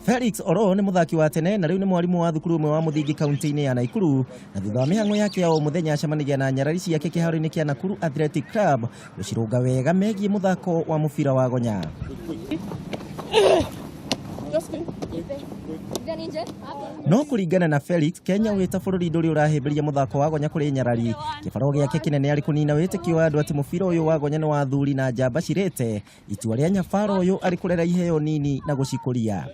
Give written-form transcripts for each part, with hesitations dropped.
Felix Oro nĩ mũthaki wa tene na rĩu nĩ mwarimũ wa thukuru ũmwe wa mũthingi kaunti-inĩ ya Nakuru, na thutha wa mĩhang'o yake ya o mũthenya acemanagia na nyarari ciake kĩharo-inĩ kĩa Nakuru Athletic Club gũcirũnga wega megiĩ mũthako wa mũbira wa gonya. No kũringana na Felix, Kenya wĩ ta bũrũri ndũrĩ ũrahĩmbĩria mũthako wa gonya kũrĩ nyarari. Kĩbarũa gĩake kĩnene arĩ kũnina wĩtĩkio wa andũ atĩ mũbira ũyũ wa gonya nĩ wa athuri na njamba cirĩte. Itua rĩa nyabara ũyũ arĩ kũrera iheo nini na gũcikũria.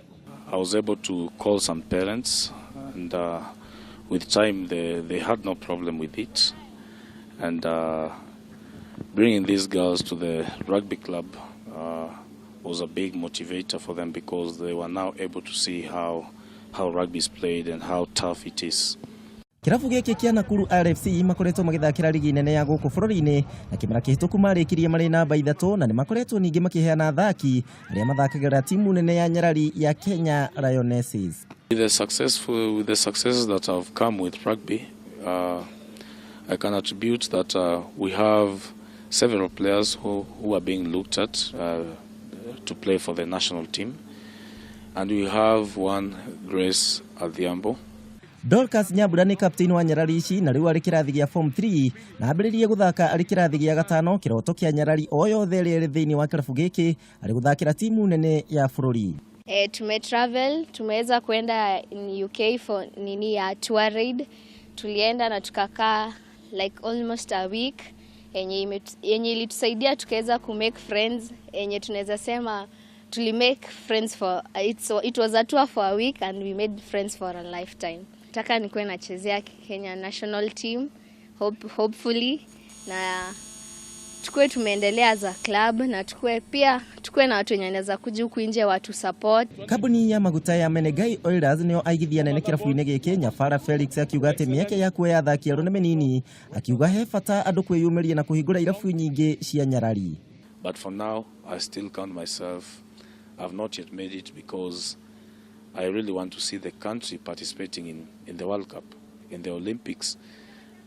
I was able to call some parents and with time they had no problem with it, and bringing these girls to the rugby club was a big motivator for them because they were now able to see how rugby is played and how tough it is. Kĩrabu gĩkĩ kĩa Nakuru RFC makoretwo magĩthakĩra rigi nene ya gũkũ bũrũri-inĩ na kĩmera kĩhĩtũku marĩkirie marĩ namba 3, na nĩ makoretwo ningĩ makĩheana athaki arĩa mathakagĩra timu nene ya nyarari ya Kenya Lionesses. With the successes that have come with rugby, I can attribute that we have several players who are being looked at to play for the national team, and we have one, Grace Adhiambo. Dorcas Nyambura nĩ captain wa nyarari ici na rĩu arĩ kĩrathi gĩa form 3 na ambĩrĩrie gũthaka arĩ kĩrathi gĩa 5, kĩroto kĩa nyarari o yothe ĩrĩa ĩrĩ thĩinĩ wa kĩrabu gĩkĩ arĩ gũthakĩra timu nene ya bũrũri. Tumetravel, tumeweza kwenda in UK for nini ya tour raid. Tulienda na tukakaa like almost a week yenye ilitusaidia tukaweza ku make friends, yenye tunaweza sema tuli make friends for it was a tour for a week and we made friends for a lifetime. Nataka nikuwe nachezea Kenya national team hopefully, na tukue tumeendelea as a club na tukue pia tukue na watu wenye wanaweza kuja huku nje watu support. Kambuni ya maguta ya Menengai Oilers nĩo aigithia nene kĩrabu-inĩ gĩkĩ. Nyabara Felix akiuga atĩ mĩeke ya kuoya athaki erũ nĩ mĩnini, akiuga he bata andũ kwĩyumĩria na kũhingũra irabu nyingĩ cia nyarari. But for now I still count myself, I've not yet made it because I really want to see the country participating in the World Cup, in the Olympics.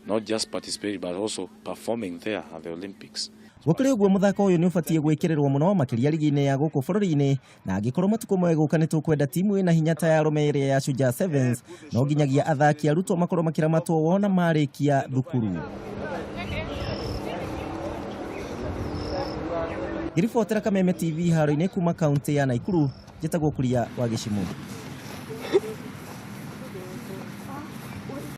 Not just participating but also performing there at the Olympics. Gũkĩrĩ ũguo mũthako ũyũ nĩ ũbatiĩ gwĩkĩrĩrwo mũno makĩria rigi-inĩ ya gũkũ bũrũri-inĩ, na angĩkorwo matukũ megũka nĩ tũkwenda timu ĩna hinya ta ya arũme ĩrĩa ya Shujaa Sevens, no nginyagia athaki arutwo makorwo makĩramatwo wona marĩkia thukuru. Ngĩribotera Kameme TV haro-inĩ kuma kaunti ya Nakuru, njĩtagwo Kuria wa Gĩcimũ.